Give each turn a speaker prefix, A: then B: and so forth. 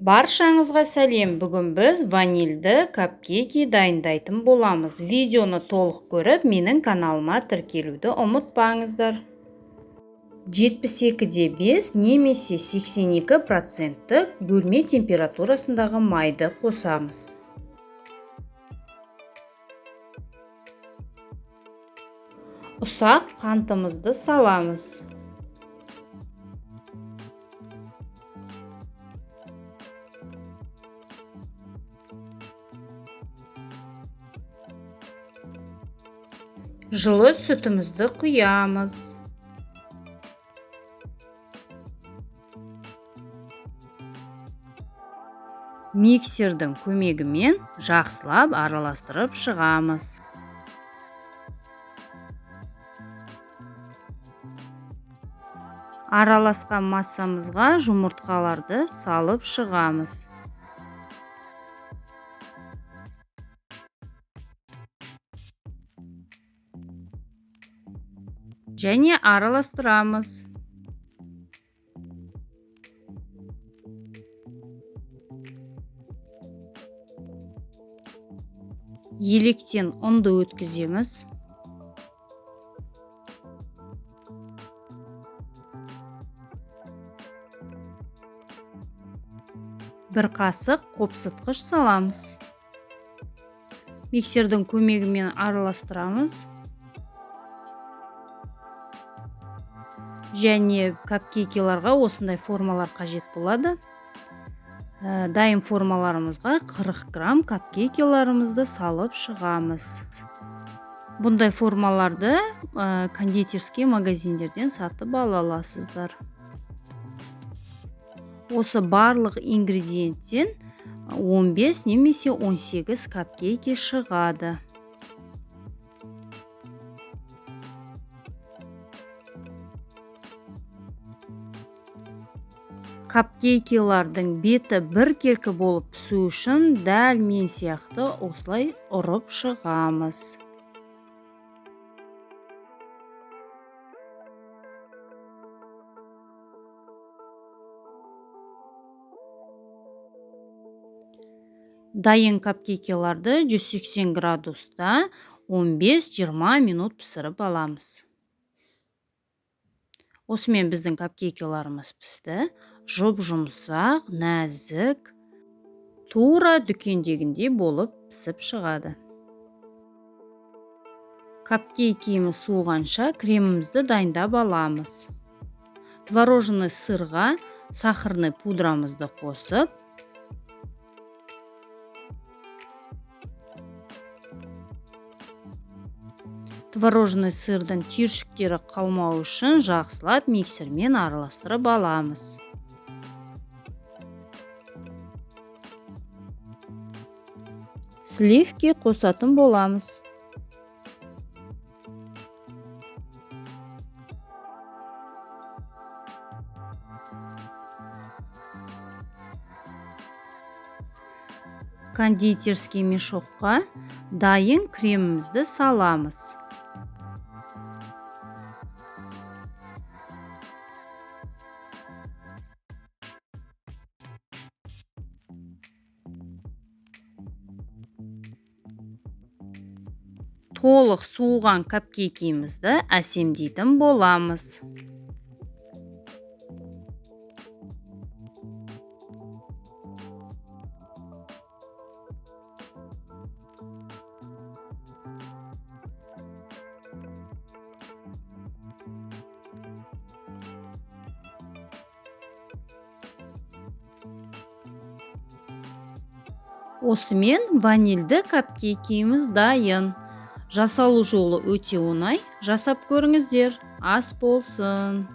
A: Баршаңызға сәлем! Бүгін біз ванильді капкейки дайындайтын боламыз. Видеоны толық көріп, менің каналыма тіркелуді ұмытпаңыздар. 72,5 немесе 82% бөлме температурасындағы майды қосамыз. Ұсақ қантымызды саламыз. Жылы сүтімізді құямыз. Миксердің көмегімен жақсылап араластырып шығамыз. Араласқан массамызға жұмыртқаларды салып шығамыз. Және араластырамыз. Електен ұнды өткіземіз. Бір қасық қопсытқыш саламыз. Миксердің көмегімен араластырамыз. Және капкейкиларға осындай формалар қажет болады. Дайын формаларымызға 40 грамм капкейкиларымызды салып шығамыз. Бұндай формаларды кондитерский магазиндерден сатып ала аласыздар. Осы барлық ингредиенттен 15 немесе 18 капкейки шығады. Капкейкилардың беті біркелкі болып пісу үшін дәл мен сияқты осылай ұрып шығамыз. Дайын капкейкиларды 180 градуста 15-20 минут пісіріп аламыз. Осымен біздің капкейкиларымыз пісті. Жұп-жұмсақ, нәзік, тура дүкендегіндей болып пісіп шығады. Капкейкіміз суығанша кремімізді дайындап аламыз. Творожный сырға сахарный пудрамызды қосып, творожный сырдың түйіршіктері қалмау үшін жақсылап миксермен араластырып аламыз. Сливки қосатын боламыз. Кондитерский мешокқа дайын кремімізді саламыз. Толық суыған капкейкімізді әсемдейтін боламыз. Осымен ванильді капкейкіміз дайын. Жасалу жолы өте оңай, жасап көріңіздер. Ас болсын!